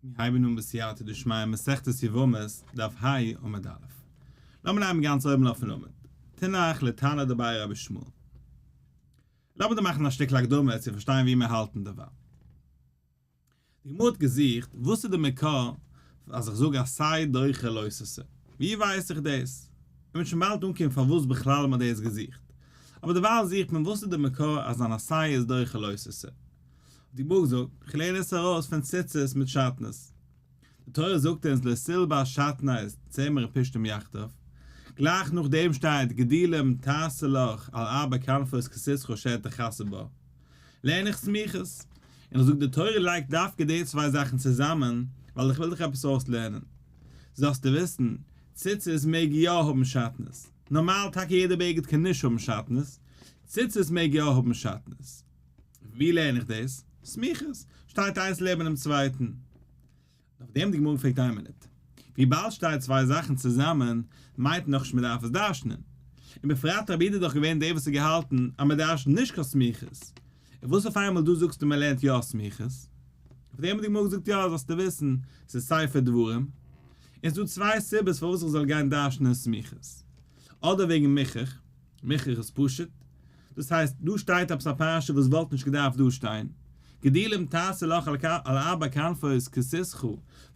מיר הייבן אן בסייעתא דשמיא מסכת יבמות, דף ה עמוד א'. לאמיר נעמען גאנץ אויבן אויפן עמוד. תינח לתנא דבי רבי ישמעאל. לאמיר דא מאכן א שטיקל הקדמה צו פארשטיין וואו מיר האלטן דערווייל. די גמרא האט געזוכט וואס איז די מקור אז איך זאג עשה דוחה לא תעשה. ווי ווייס איך דאס? און מ'וועט שוין באלד אנקומען פארוואס בכלל האט מען דאס געזוכט. אבער דערווייל זוכט מען וואס איז די מקור אז אן עשה איז דוחה לא תעשה. האט די גמרא געזאגט, איך לערן עס ארויס פון ציצית מיט שעטנז. די תורה זאגט אונז לא תלבש שעטנז צמר ופשתים יחדיו, גלייך נאך דעם שטייט גדילים תעשה לך על ארבע כנפות כסותך אשר תכסה בה, לערן איך סמיכות, און איך זאג די תורה לייגט דווקא די צוויי זאכן צוזאמען ווייל איך וויל דיך עפעס אויסלערנען. זאלסטו וויסן, ציצית מעג יא האבן שעטנז. נארמאל טאקע יעדע בגד קען נישט האבן שעטנז, ציצית מעג יא האבן שעטנז. ווי לערן איך דאס? סמיכות, שטייט איינס לעבן דעם צווייטן. אויף דעם די גמרא פרעגט איין מינוט. וויבאלד שטייט צוויי זאכן צוזאמען, מיינט נאכנישט מען דארף עס דרש'נען. און בפרט רבי יהודה איז דאך געווען דער וואס האט געהאלטן אז מען דרש'נט נישט קיין סמיכות. און וואס אויף איינמאל דא זאגסטו מען לערנט יא סמיכות? אויף דעם האט די גמרא געזאגט יא זאלסטו וויסן, ס'איז ספר דברים. און ס'איז דא צוויי סיבות פארוואס איך זאל גיין דרש'נען סמיכות. אדער וועגן מוכח. מוכח איז פשוט. דאס הייסט, דא שטייט עפעס א פרשה וואס וואלט נישט געדארפט דא שטיין. גדילים תעשה לך על ארבע כנפות כסותך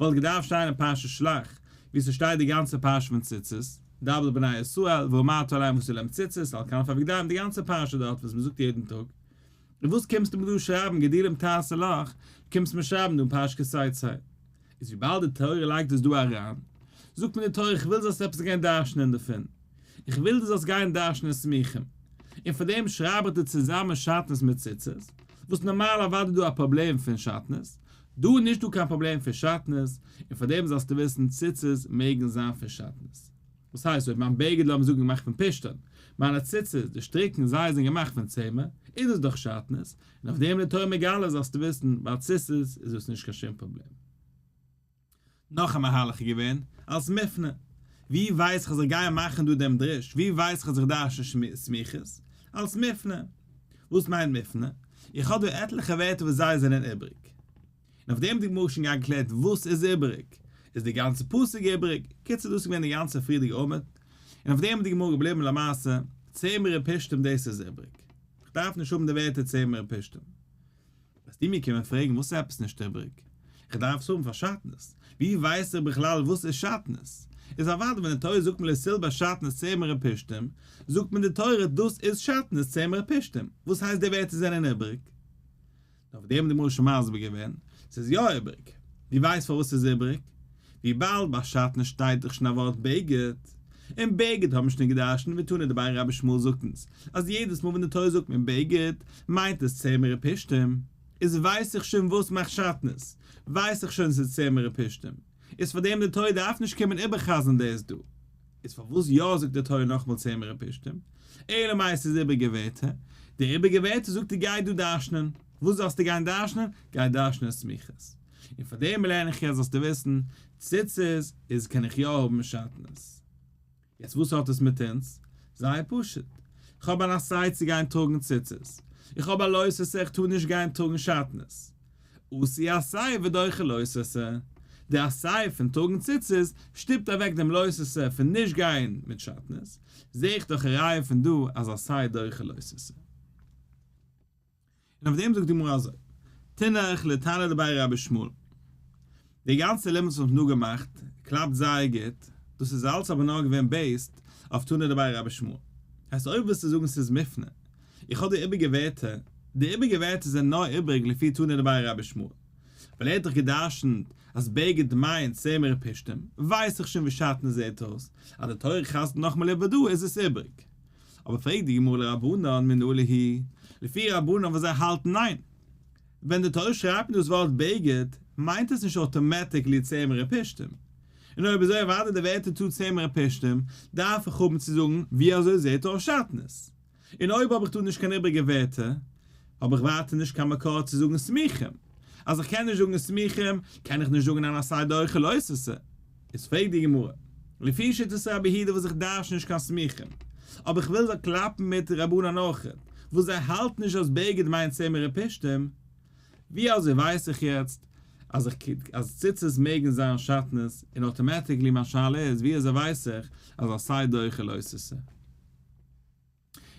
וואלט געדארפט שטיין אין פרשת שלח, וואו ס'שטייט די גאנצע פרשה פון ציצית, דבר אל בני ישראל ואמרת אליהם ועשו להם ציצית על כנפי בגדיהם, די גאנצע פרשה דארט וואס מ'זאגט יעדן טאג. און וואס קומסטו מיר דא שרייבן גדילים תעשה לך, קומסט מיר שרייבן דא אין פרשת כי תצא. איז וויבאלד די תורה לייגט עס דא אריין, זאגט מיר די תורה איך וויל זאלסט עפעס גיין דרש'נען דערפון, איך וויל דו זאלסט גיין דרש'נען סמיכים, און פאר דעם שרייב איך דיר צוזאמען שעטנז מיט ציצית, וואס נארמאל אוודאי איז דא א פראבלעם פון שעטנז, דא איז נישט דא קיין פראבלעם פון שעטנז, און פאר דעם זאלסטו וויסן ציצית מעגן זיין פון שעטנז. וואס הייסט אויב מיין בגד לאמיר זאגן געמאכט פון פשתן, מיינע ציצית, די שטריקן זיי זענען געמאכט פון צמר, איז דאס דאך שעטנז, און אויף דעם די תורה מגלה זאלסטו וויסן, ביי ציצית איז דאס נישט קיין שום פראבלעם. נאך א מהלך איז געווען, אלס מופנה. ווי ווייס איך אז איך גיי מאכן דא דעם דרוש? ווי ווייס איך אז איך דרש'ן סמיכות? אלס מופנה. וואס מיינט מופנה? איך האב דא עטליכע ווערטער וואס זיי זענען איבריג. און אויף דעם האט די גמרא שוין געקלערט וואס איז איבעריג, איז די גאנצע פסוק איבעריג, קיצור דאס איז געווען די גאנצע פריערדיגע עמוד, און אויף דעם האט די גמרא געבליבן למעשה, צמר ופשתים דאס איז איבעריג, איך דארף נישט האבן די ווערטער צמר ופשתים. וועסטו מיר קומען פרעגן וואס איז עפעס נישט איבעריג, איך דארף עס האבן פאר שעטנז, ווי ווייס איך בכלל וואס איז שעטנז? איז אוודאי ווען די תורה זאגט מיר לא תלבש שעטנז צמר ופשתים, זאגט מיר די תורה דאס איז שעטנז צמר ופשתים, וואס הייסט די ווערטער זענען איבעריג? אויף דעם האט די גמרא שוין מסביר געווען, ס'איז יא איבריג. דו ווייסט פארוואס ס'איז איבריג? וויבאלד ביי שעטנז שטייט דאך שוין א ווארט בגד, און בגד האבן שוין געדרשנט ותנא דבי רבי ישמעאל זאגט אונז אז יעדעס מאל ווען די תורה זאגט מיר בגד מיינט עס צמר ופשתים, איז ווייס איך שוין וואס מאכט שעטנז, ווייס איך שוין ס'איז צמר ופשתים, איז פארדעם די תורה דארף נישט קומען איבערחזר'ן דאס דא. איז פארוואס יא זאגט די תורה נאכמאל צמר ופשתים? אלא מאי ס'איז איבעריגע ווערטער, די איבעריגע ווערטער זאגט ער גיי דא דרש'נען, וואס זאלסטו גיין דרש'נען? גיי דרש'נען סמיכות. און פאר דעם לערן איך יעצט זאלסטו וויסן, ציצית איז קען איך יא האבן שעטנז. יעצט וואס האט עס מיט אונז? זייער פשוט. איך האב אן עשה צו גיין טראגן ציצית. איך האב א לא תעשה איך טאר נישט גיין טראגן שעטנז. אתי עשה ודוחה לא תעשה, די עשה פון טראגן ציצית שטופט אוועק דעם לא תעשה פון נישט גיין מיט שעטנז, זעה איך דאך א ראיה פון דא אז עשה דוחה לא תעשה. און אויף דעם זאגט די גמרא אזוי, תינח לתנא דבי רבי ישמעאל, די גאנצע לימוד וואס מ'האט דא געמאכט קלאפט זייער גוט, דאס איז אלץ אבער נאר געווען based אויף תנא דבי רבי ישמעאל. הייסט אויב ווילסטו זאגן ס'איז מופנה, איך האב דא איבעריגע ווערטער, די איבעריגע ווערטער זענען נאר איבעריג לפי תנא דבי רבי ישמעאל, ווייל ער האט דאך גע'דרש'נט אז בגד מיינט צמר ופשתים, ווייס איך שוין ווי שעטנז זעהט אויס, אז די תורה חזר'ט נאכמאל איבער דא איז עס איבעריג. אבער פרעגט די גמרא לרבנן מנא להו, לפי רבנן וואס זיי האלטן ניין, ווען די תורה שרייבט דאס ווארט בגד, מיינט עס נישט automatically צמר ופשתים. און אויב אזוי אוודאי די ווערטער טו צמר ופשתים, דארף איך האבן צו זאגן ווי אזוי זעט אויס שעטנז. און אויב האב איך דא נישט קיין איבריגע ווערטער, האב איך ווייטער נישט קיין מקור צו זאגן סמיכים. אז איך קען נישט זאגן סמיכים, קען איך נישט זאגן אן עשה דוחה לא תעשה. איז פרעגט די גמרא, לפי שיטת רבי יהודה וואס איך דרש נישט קיין סמיכים, אבער איך וויל זאל קלאפן מיט רבנן אויכעט, וואס זיי האלטן נישט אז בגד מיינט צמר ופשתים, ווי אזוי ווייס איך יעצט? אז איך אז ציצית מעגן זיין שעטנז, און automatically מיין שאלה איז ווי אזוי ווייס איך אז עשה דוחה לא תעשה?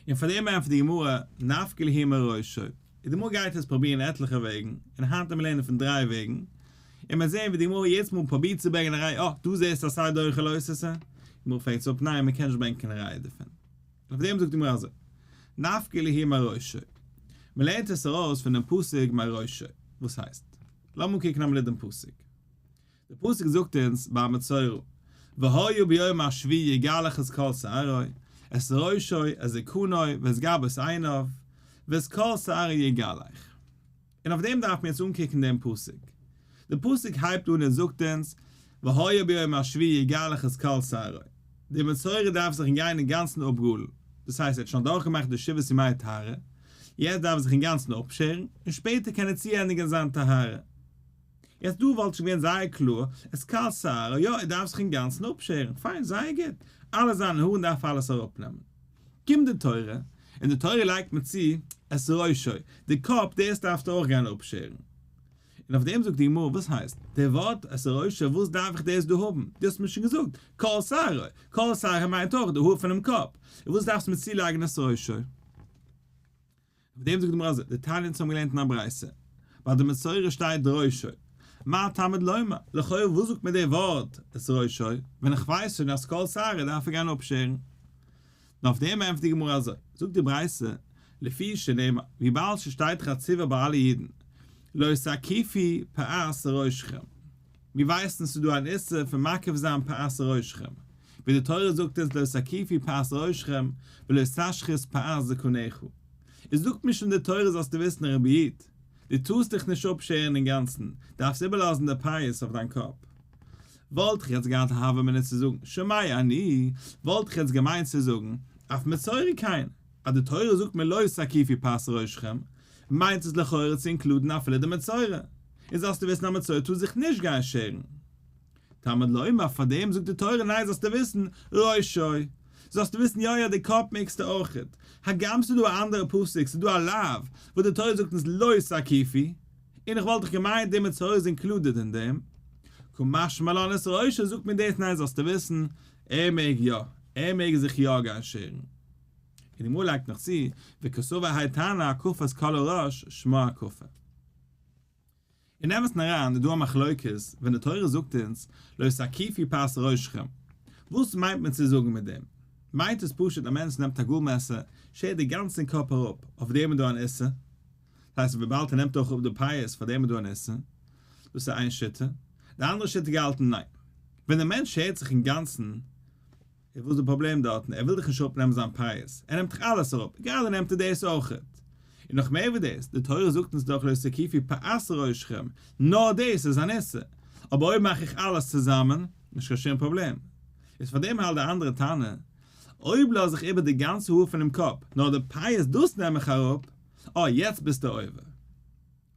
און פאר דעם ענטפערט די גמרא, נפקא להו מראשו. און די גמרא גייט עס פרובירן עטליכע וועגן, און היינט וועט מען לערנען פון דריי וועגן, און מ'וועט זען ווי די גמרא יעדעס מאל פרובירט צו ברענגען א ראיה, אה, דא זעסטו עשה דוחה לא תעשה? די גמרא פרעגט עס אפ, ניין, מ'קען נישט ברענגען קיין ראיה דערפון. און אויף דעם זאגט די גמרא אזוי, נפקא להו מראשו. מ'לערנט עס ארויס פונעם פסוק מראשו. וואס הייסט? לאמיר אנקוקן א מינוט דעם פסוק. דער פסוק זאגט אונז ביי מצורע, והיה ביום השביעי יגלח את כל שערו, את ראשו, את זקנו, ואת גבות עיניו, ואת כל שערו יגלח. און אויף דעם דארף מען יעצט אנקוקן דעם פסוק. דער פסוק הייבט אן און זאגט אונז, והיה ביום השביעי יגלח את כל שערו. דער מצורע דארף זיך גיין אינגאנצן אפגאלן, דאס הייסט ער האט שוין אדורכגעמאכט די שבעת ימי טהרה, יעצט דארף ער זיך אינגאנצן אפשערן, און שפעטער קען ער צוענדיגן זיין טהרה. יעצט דא וואלט שוין געווען זייער קלאר, את כל שערו, יא ער דארף זיך אינגאנצן אפשערן, פיין זייער גוט, אלע זיינע הארן דארף אלעס אראפנעמען. קומט די תורה, און די תורה לייגט מיר צו, את ראשו, די קאפ דאס דארפסטו אויך גיין אפשערן. און אויף דעם זאגט די גמרא, וואס הייסט, די ווארט את ראשו וואס דארף איך דאס דא האבן, דו האסט מיר שוין געזאגט, כל שערו, כל שערו מיינט אויך די האר פונעם קאפ, און וואס דארפסטו מיר צולייגן את ראשו? אויף דעם זאגט די גמרא אזוי, דתניא אונז האבן געלערנט אין א ברייתא, ביי די מצורע שטייט ראשו, מה תלמוד לומר, לכאורה וואס זאגט מיר די ווארט את ראשו, ווען איך ווייס שוין אז כל שערו דארף ער גיין אפשערן. נאר אויף דעם ענטפערט די גמרא אזוי, זאגט די ברייתא, לפי שנאמר, וויבאלד ס'שטייט דאך א ציווי ביי אלע אידן, לא תקיפו פאת ראשכם, מיר ווייסן ס'איז דא אן איסור פון מקיף זיין פאת ראשכם, ווי די תורה זאגט אונז לא תקיפו פאת ראשכם ולא תשחית פאת זקנך. איז זאגט מיר שוין די תורה זאלסטו וויסן רבי איד, דו טארסט דיך נישט אפשערן אינגאנצן, דארפסט איבערלאזן די פאות אויף דיין קאפ. וואלט איך יעצט געהאט א הוה אמינא צו זאגן שומע אני, וואלט איך יעצט געמיינט צו זאגן אף מצורע כן, אז די תורה זאגט מיר לא תקיפו פאת ראשכם, מיינט עס לכאורה צו include ן אפילו די מצורע, און זאלסטו וויסן א מצורע טאר זיך נישט גיין שערן. תלמוד לומר, פאר דעם זאגט די תורה ניין זאלסטו וויסן, ראשו, זאלסטו וויסן יא יא די קאפ מעגסטו אויכעט, הגם ס'איז דא א אנדערע פסוק ס'איז דא א לאו וואס די תורה זאגט אונז לא תקיפו, און איך וואלט דאך געמיינט די מצורע איז included אין דעם, קא משמע לן את ראשו זאגט מיר דאס ניין זאלסטו וויסן, ער מעג יא, ער מעג זיך יא גיין שערן. און די גמרא לייגט נאך צו, וקסבר האי תנא הקפת כל הראש שמה הקפה. אין אמת'ן אריין איז דא א מחלוקת ווען די תורה זאגט אונז לא תקיפו פאת ראשכם, וואס מיינט מען צו זאגן מיט דעם? מיינט עס פשוט א מענטש נעמט א גאל מעסער, שערט די גאנצן קאפ אראפ, אויף דעם איז דא אן איסור? דאס הייסט וויבאלד ער נעמט אויך אפ די פאות פאר דעם איז דא אן איסור? דאס איז איין שיטה. די אנדערע שיטה געהאלטן ניין. ווען דער מענטש שערט זיך אינגאנצן, איז וואס איז די פראבלעם דארטן? ער וויל דאך נישט אראפנעמען זיין פאות, ער נעמט דאך אלעס אראפ, גראדע נעמט ער דאס אויכעט. און נאך מער ווי דאס, די תורה זאגט אונז דאך לא תקיפו פאת ראשכם, נאר דאס איז אן איסור, אבער אויב מאך איך אלעס צוזאמען, נישט קיין שום פראבלעם. איז פאר דעם האלט די אנדערע טענה, אויב לאז איך איבער די גאנצע האר פונעם קאפ, נאר די פאות דאס נעם איך אראפ, אה יעצט ביסטו עובר.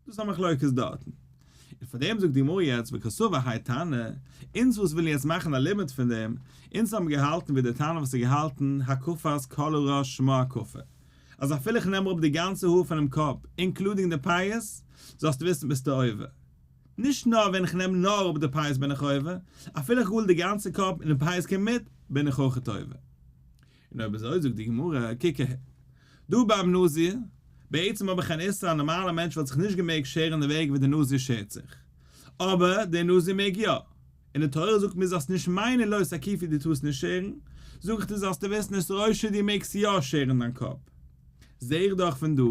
דאס איז א מחלוקת דארטן. און פאר דעם זאגט די גמרא יעצט וקסבר האי תנא, אונז וואס ווילן יעצט מאכן א לימוד פון דעם, אונז האבן געהאלטן ווי די תנא וואס האט געהאלטן הקפת כל הראש שמה הקפה, אז אפילו איך נעם אראפ די גאנצע האר פונעם קאפ, including די פאות, זאלסטו וויסן ביסטו עובר. נישט נאר ווען איך נעם נאר אראפ די פאות בין איך עובר, אפילו איך גאל די גאנצע קאפ און די פאות קומט מיט, בין איך אויכעט עובר. און אויב אזוי זאגט די גמרא, קוק אהער, דא ביים נזיר, בעצם האב איך אן איסור א נארמאלער מענטש וואלט זיך נישט געמעגט שערן די וועג ווי די נזיר שערט זיך, אבער דער נזיר מעג יא, און די תורה זאגט מיר זאלסט נישט מיינען לא תקיפו דו טארסט נישט שערן, זאג איך דיר זאלסטו וויסן את ראשו דו מעגסט יא שערן דיין קאפ. זע איך דאך פון דא,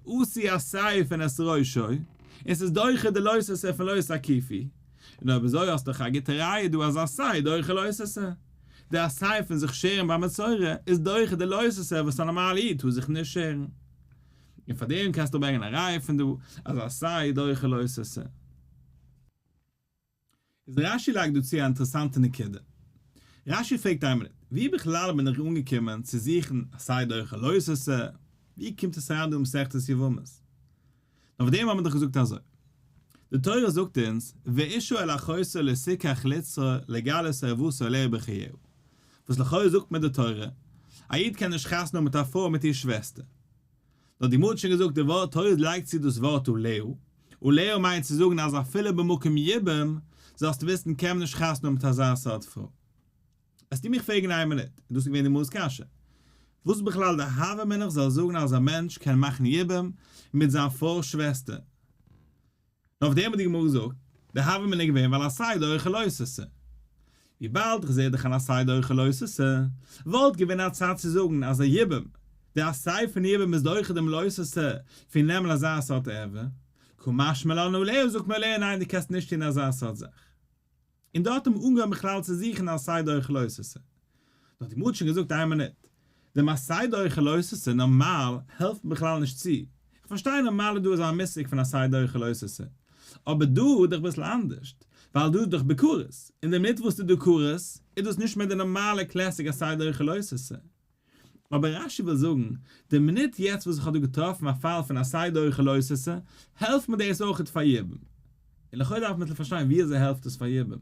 אתי עשה פון את ראשו, און ס'איז דוחה די לא תעשה פון לא תקיפו, און אויב אזוי האסטו דאך א גוטע ראיה דא אז עשה דוחה לא תעשה. די עשה פון זיך שערן ביי מצורע איז דוחה די לא תעשה וואס א נארמאלע איד טאר זיך נישט שערן. און פאר דעם קענסטו ברענגען א ראיה פון דא אז עשה דוחה לא תעשה. איז רש"י לייגט דא צו א אינטערעסאנטע נקודה. רש"י פרעגט איין מינוט, ווי בכלל בין איך אנגעקומען צו זוכן עשה דוחה לא תעשה? ווי קומט עס אריין דא אין מסכת יבמות? נאר אויף דעם האט מען דאך געזאגט אזוי, די תורה זאגט אונז, ואשה אל אחותה לא תקח לצרור לגלות ערותה עליה בחייה, וואס לכאורה זאגט מיר די תורה, א איד קען נישט חתונה האבן מיט א פרוי מיט איר שוועסטער. נאר די גמרא האט שוין געזאגט די ווארט תורה לייגט צו דאס ווארט עליה. עליה מיינט צו זאגן אז אפילו במקום יבום, זאלסטו וויסן קען מען נישט חתונה האבן מיט אזא סארט פרוי. וועסטו מיך פרעגן איין מינוט, און דאס איז געווען די גמרא'ס קשיא, וואס איז בכלל די הוה אמינא איך זאל זאגן אז א מענטש קען מאכן יבום מיט זיין פרוי'ס שוועסטער? נאר אויף דעם האט די גמרא געזאגט, די הוה אמינא איז געווען ווייל עשה דוחה לא תעשה. וויבאלד איך זעה דאך אן עשה דוחה לא תעשה, וואלט געווען א צד צו זאגן אז א יבום, די עשה פון יבום איז דוחה דעם לא תעשה פון נעמען אזא סארט ערווה. קא משמע לן עליה זאגט מען עליה ניין דו קענסט נישט טון אזא סארט זאך. און דארט האט מען אנגעהויבן בכלל צו זוכן עשה דוחה לא תעשה. נאר די גמרא האט שוין געזאגט איין מינוט, דעם עשה דוחה לא תעשה נארמאל העלפט בכלל נישט צו, איך פארשטיי נארמאל איז דא אזא מושג פון עשה דוחה לא תעשה, אבער דא איז דאך אביסל אנדערשט, ווייל דא איז דאך בכרת, און די מינוט וואס ס'איז דא כרת, איז דאס נישט מער די נארמאלע classic עשה דוחה לא תעשה. אבער רש"י וויל זאגן, די מינוט יעצט וואס איך האב דא געטראפן א פאל פון עשה דוחה לא תעשה, העלפט מיר דאס אויכעט פאר יבום. און לכאו' דארף מען פארשטיין ווי אזוי העלפט עס פאר יבום.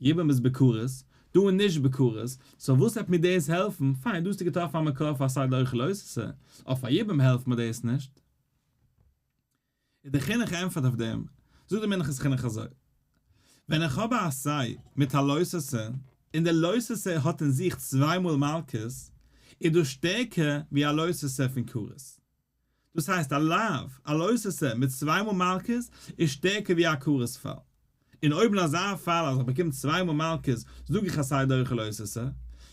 יבום איז בכרת, דא איז נישט בכרת, so וואס וועט מיר דאס העלפן, פיין דא האסטו געטראפן א מקור פאר עשה דוחה לא תעשה, אבער פאר יבום העלפט מיר דאס נישט. איז דער חינוך ענטפערט אויף דעם, זאגט דער מנחת חינוך אזוי, ווען איך האב א עשה מיט א לא תעשה, און דער לא תעשה האט אין זיך צוויי מאל מלקות, איז דאס שטערקער ווי א לא תעשה פון כרת. דאס הייסט א לאו, א לא תעשה מיט צוויי מאל מלקות, איז שטערקער ווי א כרת פאל. און אויב אין אזא פאל אז איך באקום צוויי מאל מלקות זאג איך עשה דוחה לא תעשה,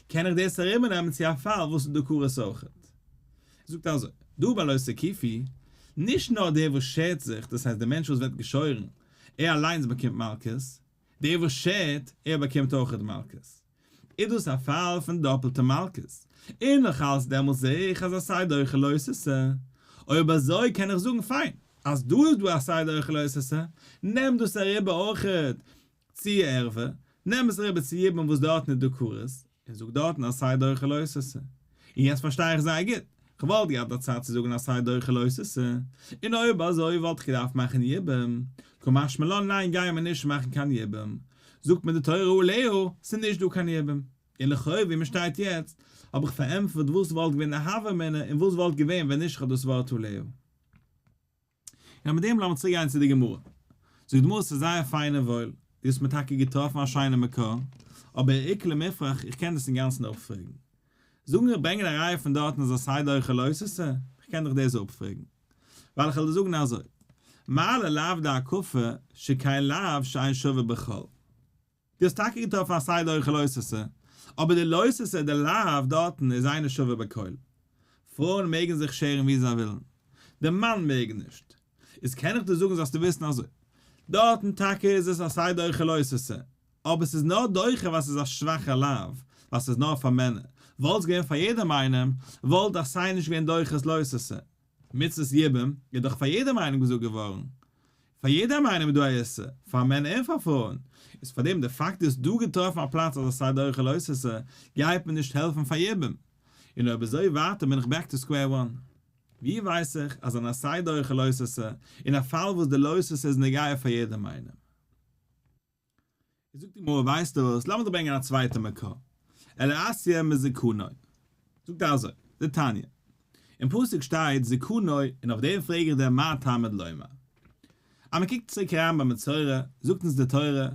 קען איך דאס אריבערנעמען צו א פאל וואס איז דא כרת אויכעט. ער זאגט אזוי, דא ביי לא תקיפו, נישט נאר דער וואס שערט זיך, דאס הייסט דער מענטש וואס ווערט געשוירן, ער אליינס באקומט מלקות, דער וואס שערט, ער באקומט אויכעט מלקות. איז דאס א פאל פון דאפלטע מלקות, און נאך אלס דעמאלטס זעה איך אז עשה דוחה לא תעשה. אויב אזוי קען איך זאגן פיין, אז דא איז דא עשה דוחה לא תעשה, נעם דאס אריבער אויכעט צו ערווה, נעם עס אריבער צו יבום וואס דארטן איז דא כרת, און זאג דארטן עשה דוחה לא תעשה. און יעצט פארשטיי איך זייער גוט, כ'וואלט געהאט א צד צו זאגן עשה דוחה לא תעשה, און אויב אזוי וואלט איך געדארפט מאכן יבום, קא משמע לן ניין גייען מיר נישט מאכן קיין יבום, זאגט מיר די תורה עליה, ס'איז נישט דא קיין יבום. און לכאו' ווי מ'שטייט יעצט, האב איך פארענטפערט וואס וואלט געווען די הוה אמינא און וואס וואלט געווען ווען נישט כ'האב דאס ווארט עליה. און מיט דעם לאמיר צוריק גיין צו די גמרא. זאגט די גמרא ס'איז זייער פיין און וואויל, דו האסט מיר טאקע געטראפן א שיינע מקור, אבער איכא למיפרך איך קען דאס אינגאנצן אפפרעגן. זאגן איך ברענגען א ראיה פון דארטן אז עשה דוחה לא תעשה, איך קען דאך דאס אפפרעגן. ווייל איך וועל דיר זאגן אזוי, מה ללאו דהקפה שכן לאו שאין שווה בכל. דו האסט טאקע געטראפן עשה דוחה לא תעשה, אבער די לא תעשה, די לאו דארטן איז אינו שווה בכל. פרויען מעגן זיך שערן ווי זיי ווילן, די מאן מעג נישט. איז קען איך דיר זאגן זאלסטו וויסן אזוי, דארטן טאקע איז עס עשה דוחה לא תעשה, אבער ס'איז נאר דוחה ווייל ס'איז א שוואכע לאו, ווייל ס'איז נאר פאר מענער. וואלט עס געווען פאר יעדעם איינעם, וואלט עשה נישט געווען דוחה את לא תעשה. מצוות יבום איז דאך פאר יעדעם איינעם געזאגט געווארן, פאר יעדעם איינעם איז דא א איסור, פאר מענער און פאר פרויען, איז פאר דעם די פאקט דו האסט דא געטראפן א פלאץ אז עשה דוחה לא תעשה גייט מיר נישט העלפן פאר יבום, און אויב אזוי ווייטער בין איך back to square one. ווי ווייס איך אז אן עשה דוחה לא תעשה אין א פאל וואס די לא תעשה איז נוגע פאר יעדעם איינעם? זאגט די גמרא ווייסטו וואס, לאמיר דיר ברענגען א צווייטע מקור, אלא אתיא מזקנו, זאגט ער אזוי, דתניא, אין פסוק שטייט זקנו און אויף דעם פרעג איך דיר מה תלמוד לומר. אז מען קוקט צוריק אריין ביי מצורע, זאגט אונז די תורה,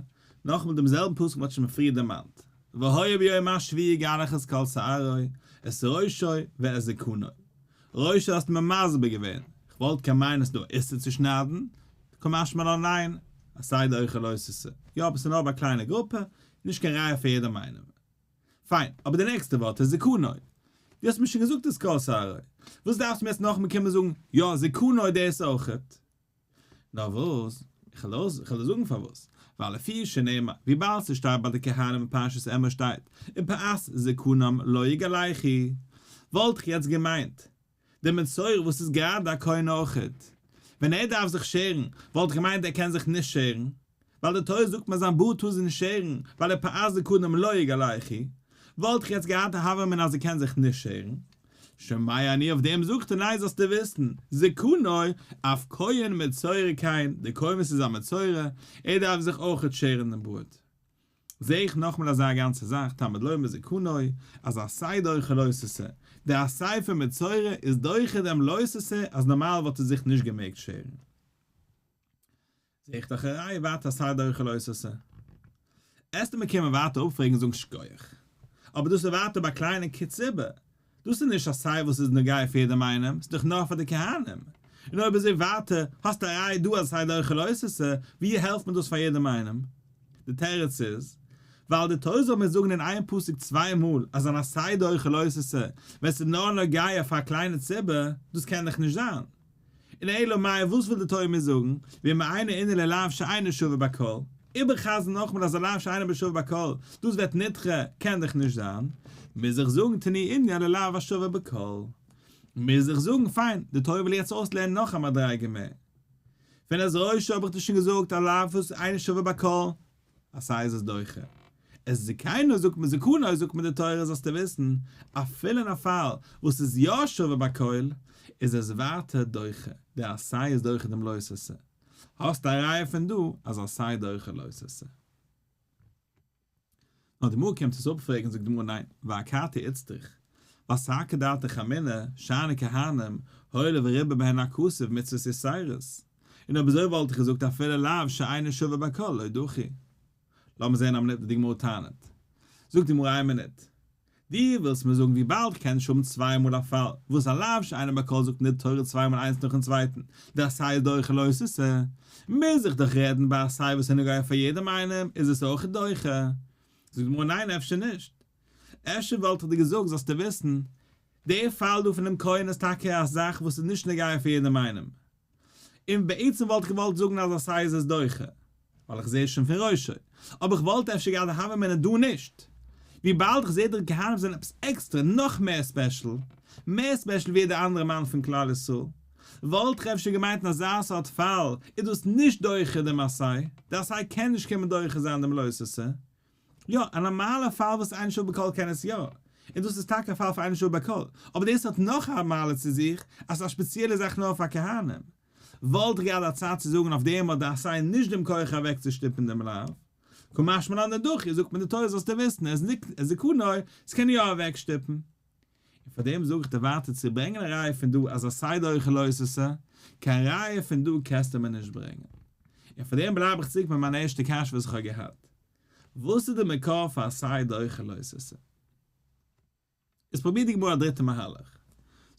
נאכאמאל דעם זעלבן פסוק וואס מען האט שוין פריער דערמאנט, והיה ביום השביעי יגלח את כל שערו, את ראשו ואת זקנו. ראשו האסטו מיר מסביר געווען, כ'וואלט קיין מיינען ס'דא איסור צו שניידן, קא משמע לן ניין, עשה דוחה לא תעשה. יא אבער ס'איז נאר ביי א קליינע גרופע, נישט קיין ראיה פאר יעדעם איינעם. פיין, אבער די נעקסטע ווארט איז זקנו. דו האסט מיר שוין געזאגט את כל שערו. וואס דארפסטו מיר יעצט נאכאמאל קומען זאגן, יא זקנו דאס אויכעט. נאר וואס, איך וועל דיר זאגן פארוואס, ווייל לפי שנאמר, וויבאלד ס'שטייט ביי די כהנים אין פרשת אמור שטייט, ופאת זקנם לא יגלחו, וואלט איך יעצט געמיינט, דער מצורע וואס איז גראדע א כהן אויכעט, ווען ער דארף זיך שערן, וואלט איך געמיינט ער קען זיך נישט שערן, ווייל די תורה זאגט מיר זיין בארד טאר זיך נישט שערן, ווייל ופאת זקנם לא יגלחו, וואלט איך יעצט געהאט א הוה אמינא אז ער קען זיך נישט שערן. שומע אני אויף דעם זאגט ער ניין זאלסטו וויסן, זקנו, אף כהן מצורע כן, דער כהן וואס איז א מצורע, ער דארף זיך אויכעט שערן דעם בארד. זעה איך נאכמאל אזא גאנצע זאך, תלמוד לומר זקנו, אז עשה דוחה לא תעשה, די עשה פון מצורע איז דוחה דעם לא תעשה אז נארמאל וואלט ער זיך נישט געמעגט שערן. זעה איך דאך א ראיה ווייטער עשה דוחה לא תעשה. עסטו מיר קומען ווייטער אפפרעגן און זאגן שקויעך. אבער דאס איז ווייטער ביי קליינע ציבור. דאס איז נישט א עשה וואס איז נוגע פאר יעדעם איינעם, ס'איז דאך נאר פאר די כהנים. און אויב אזוי ווייטער, האסטו א ראיה דא אז עשה דוחה לא תעשה, ווי העלפט מען דאס פאר יעדעם איינעם? די תירוץ איז, ווייל די תורה זאל מיר זאגן אין איין פסוק צוויי מאל אז אן עשה דוחה לא תעשה, ווען ס'איז נאר נוגע פאר א קליינע ציבור, דאס קען דאך נישט זיין. און אלא מאי וואס וויל די תורה מיר זאגן, ואם אינו ענין ללאו שאינו שווה בכל, איבערחזר'ן נאכאמאל אז א לאו שאינו שווה בכל, דאס ווערט נדחה, קען דאך נישט זיין, מוז איך זאגן תני ענין ללאו השווה בכל. מוז איך זאגן, פיין, די תורה וויל יעצט אויסלערנען נאך א מדריגה מער. פון את ראשו האב איך דיר שוין געזאגט א לאו וואס אינו שווה בכל, עשה איז עס דוחה. את זקנו זאגט מען זקנו זאגט מען די תורה זאלסטו וויסן, אפילו אין א פאל וואס איז יא שווה בכל, איז עס ווייטער דוחה, די עשה איז דוחה דעם לא תעשה. האסט א ראיה פון דא אז עשה דוחה לא תעשה. נאר די גמרא קומט עס אפפרעגן זאגט די גמרא ניין, ואכתי איצטריך, ווייל סלקא דעתך אמינא, שאני כהנים, הואיל וריבה בהן הכתוב מצוות יתירות. און אויב אזוי וואלט איך געזאגט אפילו לאו שאינו שווה בכל לא דחי. לאמיר זען א מינוט וואס די גמרא טענה'ט. זאגט די גמרא איין מינוט. דו ווילסט מיר זאגן וויבאלד כ'קען נישט האבן צוויי מאל א פאל וואס א לאו שאינו בכל זאגט ניט תורה צוויי מאל איינס נאכן צווייטן, די עשה איז דוחה לא תעשה, מוז איך דאך רעדן ביי עשה וואס איז נוגע פאר יעדעם איינעם איז עס אויך דוחה. זאגט די גמרא ניין אפשר נישט. אפשר וואלט איך דיר געזאגט זאלסטו וויסן, די פאל דא פונעם כהן איז טאקע א זאך וואס איז נישט נוגע פאר יעדעם איינעם, און בעצם וואלט איך געוואלט זאגן אז עשה איז עס דוחה, ווייל איך זעה שוין פון ראשו, אבער איך וואלט אפשר געהאט א הוה אמינא דא נישט, וויבאלד איך זעה די כהנים זענען עפעס עקסטרע נאך מער special, מער special ווי יעדער אנדערע מאן פון כלל ישראל, וואלט איך אפשר געמיינט אין אזא סארט פאל איז דאס נישט דוחה דעם עשה, די עשה קען נישט קומען דוחה זיין דעם לא תעשה. יא, א נארמאלע פאל וואס אינו שווה בכל קען עס יא, און דאס איז טאקע א פאל פאר אינו שווה בכל, אבער דאס האט נאך א מעלה צו זיך, אז ס'איז א שפעציעלע זאך נאר פאר כהנים. וואלט איך געהאט א צד צו זאגן אויף דעם האט די עשה נישט דעם כח אוועקצושטופן דעם לאו. קא משמע לן דדחי, זאגט מיר די תורה זאלסטו וויסן, עס איז זקנו, ס'קען יא אוועקשטופן. און פאר דעם זאג איך דיר ווייטער צו ברענגען א ראיה פון דא אז עשה דוחה לא תעשה, קיין ראיה פון דא קענסטו מיר נישט ברענגען. און פאר דעם בלייב איך צוריק מיט מיין ערשטע קשיא וואס איך האב געהאט. וואס איז די מקור פאר עשה דוחה לא תעשה? איז פרובירט די גמרא א דריטע מהלך.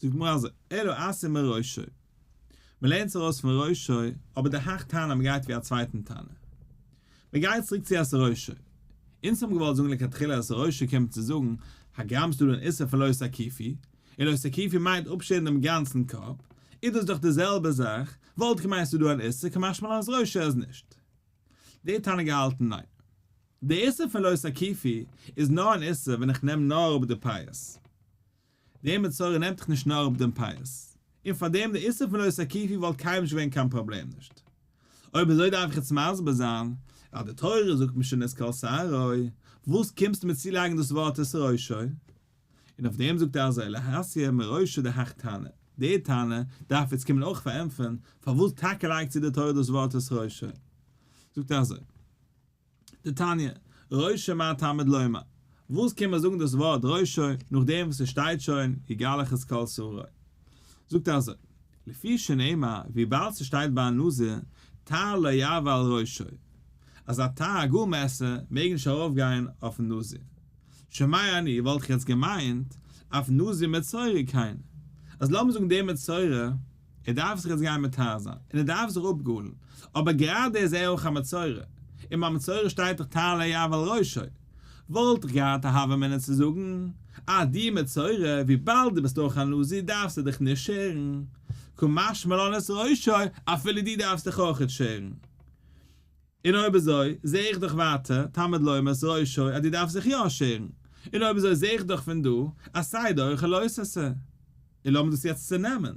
זאגט די גמרא אזוי, אלא אתיא מראשו. מען לערנט עס ארויס פון ראשו, אבער די הך תנא מען גייט ווי א צווייטן תנא. מען גייט צוריק צו את ראשו. אונז האבן געוואלט זאגן לכתחילה את ראשו קומט צו זאגן, הגם ס'דא אן איסור פון לא תקיפו, און לא תקיפו מיינט אפשערן דעם גאנצן קאפ, איז דאס דאך די זעלבע זאך, וואלט איך געמיינט ס'איז דא אן איסור, קא משמע לן את ראשו אז נישט. די תנא געהאלטן ניין. די איסור פון לא תקיפו איז נאר אן איסור ווען איך נעם נאר אפ די פאות. די מצורע נעמט דאך נישט נאר אפ דעם פאות. און פארדעם די איסור פון לא תקיפו וואלט קיינמאל נישט געווען קיין פראבלעם נישט. אויב אזוי דארף איך יעצט מסביר זיין, אז די תורה זאגט מיר שוין את כל שערו, וואס קומסטו מיר צולייגן דאס ווארט את ראשו? און אויף דעם זאגט ער אזוי לאתיא מראשו דהך תנא, די תנא דארף יעצט קומען אויך פארענטפערן פארוואס טאקע לייגט צו די תורה דאס ווארט את ראשו. זאגט ער אזוי, דתניא, ראשו מה תלמוד לומר, וואס קען מען זאגן דאס ווארט ראשו נאכדעם וואס עס שטייט שוין יגלח את כל שערו? זאגט ער אזוי, לפי שנאמר, וויבאלד ס'שטייט ביי א נזיר, תער לא יעבור על ראשו, אז א תער, א גאל מעסער, מעג נישט ארויפגיין אויפן נזיר. שומע אני, וואלט איך יעצט געמיינט, אף נזיר מצורע כן. אז לאמיר זאגן דער מצורע, ער דארף זיך יעצט גיין מטהר זיין, און ער דארף זיך אפגאלן, אבער גראדע איז ער אויך א מצורע, און ביי מצורע שטייט דאך תער לא יעבור על ראשו, וואלט איך געהאט א הוה אמינא צו זאגן, אה דו מצורע, וויבאלד דו ביסט אויך א נזיר דארפסטו דיך נישט שערן, קא משמע לן את ראשו, אפילו דו דארפסט דיך אויכעט שערן. און אויב אזוי, זע איך דאך ווייטער, תלמוד לומר את ראשו, אז דו דארפסט זיך יא שערן. און אויב אזוי זע איך דאך פון דא, אז עשה דוחה לא תעשה. און לאמיר דאס יעצט צונעמען.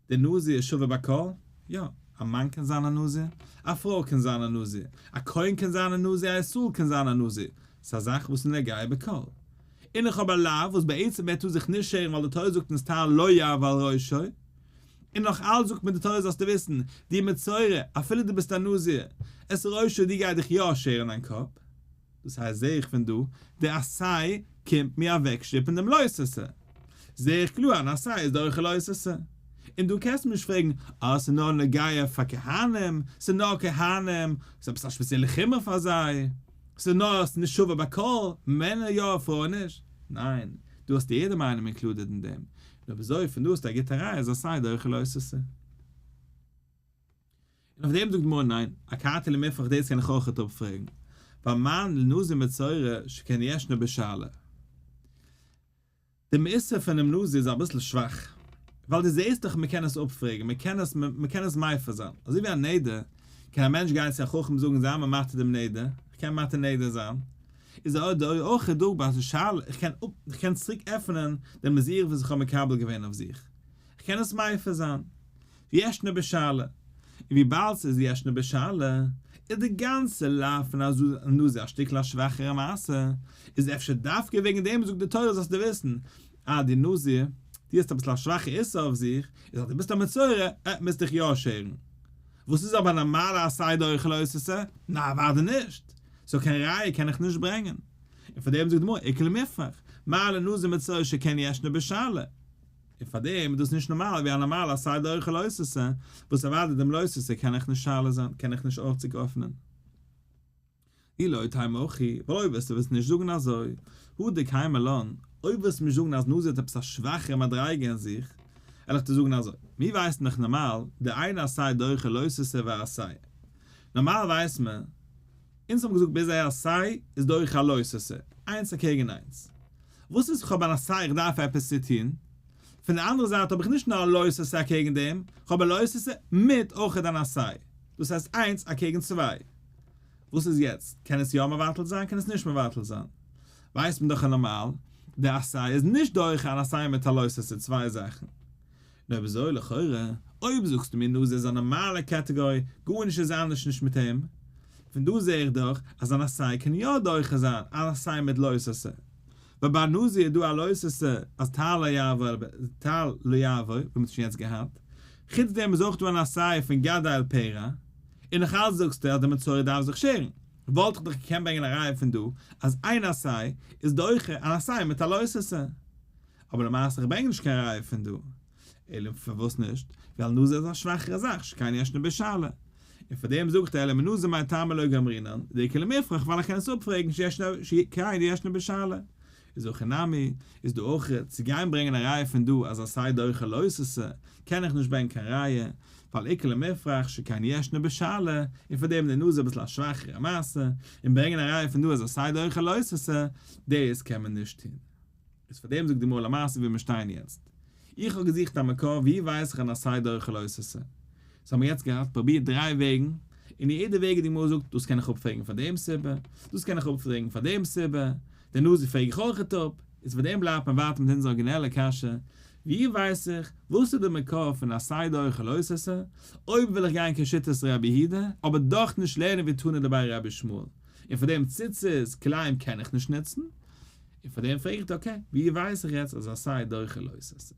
דער נזיר איז שווה בכל? יא. א מאן קען זיין א נזיר, א פרוי קען זיין א נזיר, א כהן קען זיין א נזיר, א ישראל קען זיין א נזיר. ס'איז א זאך וואס איז נוגע בכל. און איך האב א לאו וואס בעצם ער טאר זיך נישט שערן ווייל די תורה זאגט אונז תער לא יעבור על ראשו. און נאך אלץ זאגט מיר די תורה זאלסטו וויסן, דו מצורע, אפילו דו ביסט א נזיר, את ראשו דו גיי דיך יא שערן דיין קאפ. דאס הייסט זעה איך פון דא, די עשה קומט מיר אוועקשטופן דעם לא תעשה. זעה איך קלאר אן עשה איז דוחה לא תעשה. און דא קענסטו מיר נישט פרעגן, אה ס'איז נאר נוגע פאר כהנים, ס'איז נאר כהנים, ס'איז עפעס א שפעציעלע חומרא פאר זיי, ס'איז נאר ס'איז נישט שווה בכל, מענער יא פרויען נישט. ניין, דא האסטו יעדעם איינעם included אין דעם, און אויב אזוי פון דא האסטו א גוטע ראיה אז עשה דוחה לא תעשה. און אויף דעם זאגט די גמרא ניין, אכתי למיפרך דאס קען איך אויכעט אפפרעגן, ווייל מה לנזיר מצורע שכן ישנו בשאלה. דעם איסור פונעם נזיר איז אביסל שוואך, ווייל דו זעסט דאך מען קען עס אפפרעגן, מען קען עס מען קען עס מפר זיין, אזוי ווי א נדר, קען א מענטש גיין צו א חכם זאגן זיי מיר מתיר דעם נדר, איך קען מתיר נדר זיין, איז אודאי אויך דא ביי די שאלה, איך קען אפ איך קען צוריק עפענען דעם נזירות וואס איך האב מקבל געווען אויף זיך, איך קען עס מפר זיין. ישנה בשאלה, און וויבאלד ס'איז ישנה בשאלה, איז די גאנצע לאו פון א נזיר א שטיקל א שוואכערע מעשה, איז אפשר דווקא וועגן דעם זאגט די תורה זאלסטו וויסן אז די נזיר, דו האסט אביסל א שוואכע איסור אויף זיך, איז אז דו ביסט א מצורע, עה, מוזט דיך יא שערן. וואס איז אבער א נארמאלע עשה דוחה לא תעשה? ניין אוודאי נישט! so קיין ראיה קען איך נישט ברענגען. און פאר דעם זאגט די גמרא, איכא למיפרך, מה לנזיר מצורע שכן ישנו בשאלה. און פאר דעם איז דאס נישט נארמאל ווי א נארמאלע עשה דוחה לא תעשה, וואס אוודאי דעם לא תעשה קען איך נישט שואל זיין, קען איך נישט אויך צוריק עפענען. אי לא תימא הכי, ווייל אויב וועסטו וועסט נישט זאגן אזוי, הא דקיימא לן, אויב וועסטו מיר זאגן אז נזיר האט עפעס א שוואכערע מדריגה אין זיך, וועל איך דיר זאגן אזוי, מיר ווייסן דאך נארמאל, דאין עשה דוחה לא תעשה ועשה. נארמאל ווייסט מען, אונז האבן געזאגט ביז אהער עשה איז דוחה לא תעשה, איינס אקעגן איינס. וואס איז כ'האב אן עשה איך דארף עפעס צו טון, פון די אנדערע זייט האב איך נישט נאר א לא תעשה אקעגן דעם, כ'האב א לא תעשה מיט אויכעט אן עשה, דאס הייסט איינס אקעגן צוויי. וואס איז יעצט? קען עס יא מבטל זיין קען עס נישט מבטל זיין? ווייסט מען דאך אז נארמאל די עשה איז נישט דוחה אן עשה מיט א לא תעשה צוויי זאכן. נו אויב אזוי לכאורה, אויב זאגסטו מיר נזיר איז א נארמאלע category, גארנישט איז אנדערש נישט מיט אים, פון דא זעה איך דאך אז אן עשה קען יא דוחה זיין אן עשה מיט לא תעשה. ווייל ביי נזיר איז דא א לא תעשה אז תער לא יעבור תער לא יעבור, ווי מ'האט שוין יעצט געהאט. חוץ דעם איז אויך דא אן עשה פון גדל פרע, און נאך אלץ זאגסטו אז דער מצורע דארף זיך שערן. וואלט איך דאך געקענט ברענגען א ראיה פון דא אז איין עשה איז דוחה אן עשה מיט א לא תעשה. אבער למעשה איך ברענג נישט קיין ראיה פון דא. אלא פארוואס נישט? ווייל נזיר איז א שוואכערע זאך שכן ישנו בשאלה. און פאר דעם זאגט ער אלא מנזיר מאי טעמא לא גמרינן, דאיכא למיפרך ווייל איך קען עס אפפרעגן שכן ישנו בשאלה. איז הכא נמי, איז דא אויך צו גיין ברענגען א ראיה פון דא אז עשה דוחה לא תעשה, קען איך נישט ברענגען קיין ראיה, ווייל איכא למיפרך שכן ישנו בשאלה, און פאר דעם איז די נזיר אביסל א שוואכערע מעשה, און ברענגען א ראיה פון דא אז עשה דוחה לא תעשה, דאס קען מען נישט טון. איז פאר דעם זאגט די גמרא למעשה ווי מיר שטייען יעצט. איך האב געזוכט א מקור ווי ווייס איך אן עשה דוחה לא תעשה. so האבן מיר יעצט געהאט פרובירט דריי וועגן, און יעדע וועג די גמרא זאגט דאס קען איך אפפרעגן פאר דעם סיבה, דאס קען איך אפפרעגן פאר דעם סיבה, די נזיר פרעג איך אויכעט אפ, איז פאר דעם בלייבט מען ווייטער מיט אונזער ארגינעלע קשיא, ווי ווייס איך וואס איז די מקור פון עשה דוחה לא תעשה, אויב וויל איך גיין כשיטת רבי יהודה, אבער דאך נישט לערנען ווי תנא דבי רבי ישמעאל, און פאר דעם ציצית כלאים קען איך נישט נוצן, און פאר דעם פרעג איך okay, ווי ווייס איך יעצט אז עשה דוחה לא תעשה?